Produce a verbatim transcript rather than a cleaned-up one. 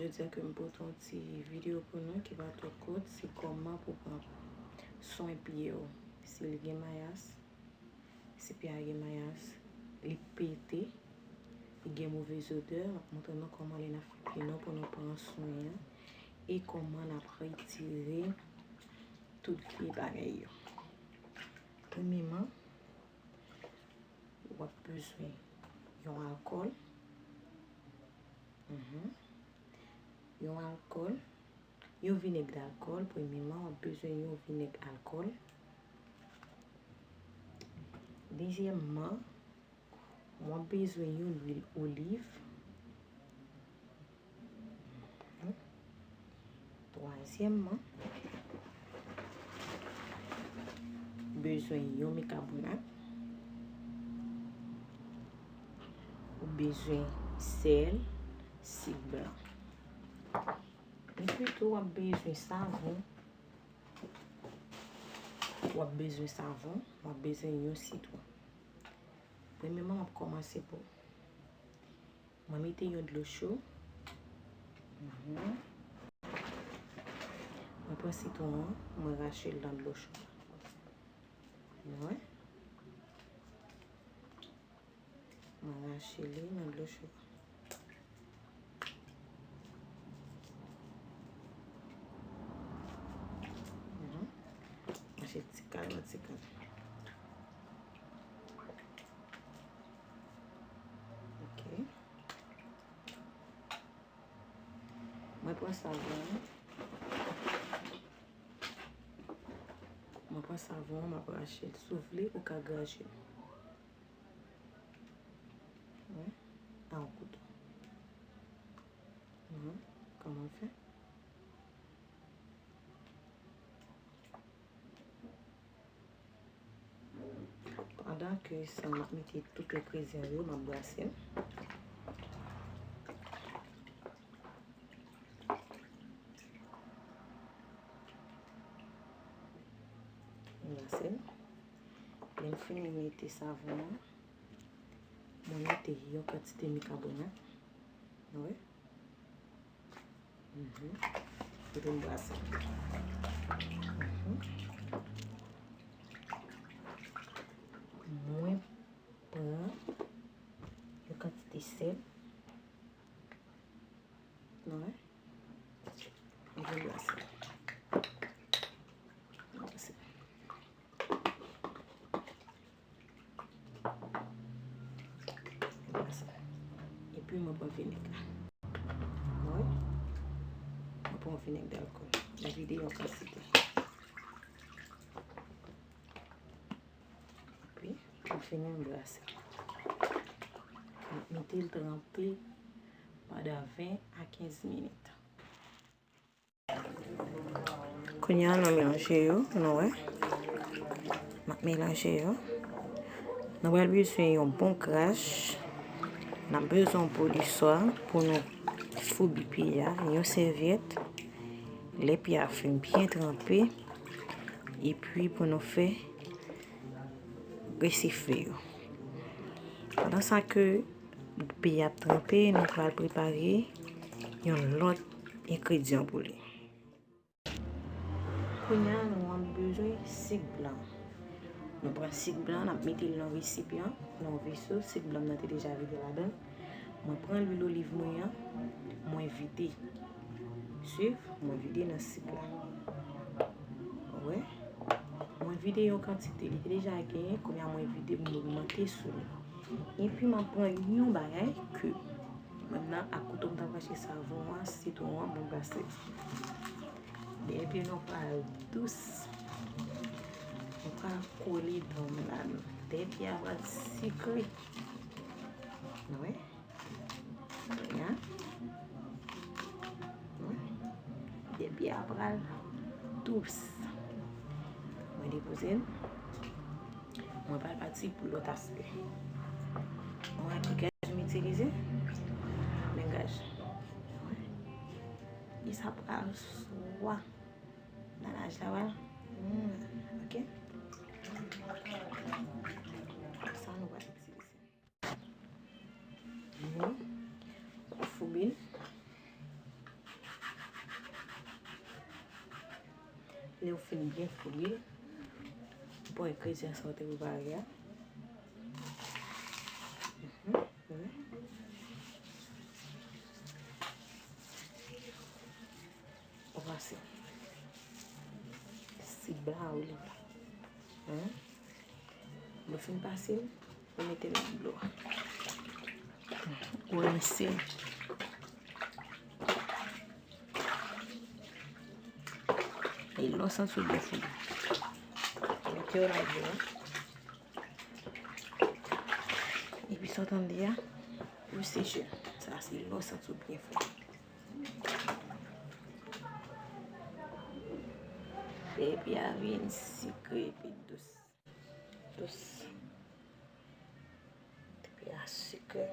Jodi a ke m pote yon ti videyo pou nou ki pa twò kout, se kòman pou pran swen pye w. Si li gen mayas, si pye a gen mayas, li pete, li gen movèz odè, m ap montre nou kòman li nan fè pye nou pou nou pran swen an e kòman n ap retire tout vye bagay yo. Premyeman, w ap bezwen yon alkòl. Mhm. Yon alkòl. Yon vinèg dalkòl, premyeman, w ap bezwen yon vinèg alkòl. Dezyèmman, w ap bezwen yon lwil oliv. Mhm. Twazyèmman, bezwen yon bikabonat. Ou bezwen sèl, sik blan. Epi tou, w ap bezwen savon. W ap bezwen savon, w ap bezwen yon sitwon. Premyeman, m ap kòmanse pou mwen mete yon dlo cho. Mhm. Mwen pran sitwon an, mwen rache l nan dlo cho. Mwen, mwen rache li nan dlo cho. Mhm. Rache ti kal pa ti kal. Ok. Mwen pran savon an. Mwen pran savon an, m ap rache l. Si w vle, ou ka graje l. Wi. A yon kouto. Wi. Kòman l fè? Pandan ke sa, m ap mete tout engredyan yo, m ap brase l. M brase l. Lè m fini mete savon an, mwen mete yon kantite bikabonat. Wi. Mhm. Epi m brase. Mhm. Mwen pran yon kantite sèl. Nou wè? Epi m brase. M brase. Epi mwen pran vinèg la. Wi. Mwen pran yon vinèg dalkòl. Mwen vide yon kantite. Epi, mwen fini, mwen brase. Mwen mete l tranpe pandan ven a kenz minit. Kounye a, nou melanje yo, nou wè. N ap melanje yo. Nou pral bezwen yon bon krach. N ap bezwen yon poliswa pou nou foubi pye a, yon sèvyèt. Lè pye a fin byen tranpe, epi pou nou fè resifle yo. Pandan sa ke pye a ap tranpe, nou pral prepare yon lòt engredyan pou li. Kounye a, nou ap bezwen sik blan. Nou pran sik blan, n ap mete l nan resipyan, nan yon veso. Sik blan m nan te deja vide ladan l. Mwen pran lwil oliv mwen an, mwen vide. Swiv, mwen vide nan sik la. Ou wè? Mwen vide yon kantite, li te deja genyen, kounye a mwen vide, mwen ogmante sou li. Epi m ap pran yon bagay ke mwen nan ak kouto m t ap rache savon an, sitwon an, mwen brase. Dèyè pye nou pral dous. Nou pral kole dan m ladan. Dèyè pye a pral sikre. Nou wè? Kounye a. Nou wè? Dèyè pye a pral dous. Mwen depoze l. Mwen pral pati pou lòt aspè. Mwen wè ki graj m itilize. Men graj. E sa pral swa. Nan laj la, wè. Hmm, ok. Sa nou pral itilize. Mhm. Foubi l. Lè w fin byen fouye, ou pran engredyan sa w te prepare a. Mhm, wi. Ou pase. Sik blan a ou li la. Hein? Lè w fin pase l, ou mete nan dlo a. Ou rense. E lè w santi w byen fouye, mete yo nan dlo a. Epi sa w tande a, ou seche. Sa se lè w santi w byen fouye. Pepi a vin sikre epi dous. Dous. Pepi a sikre.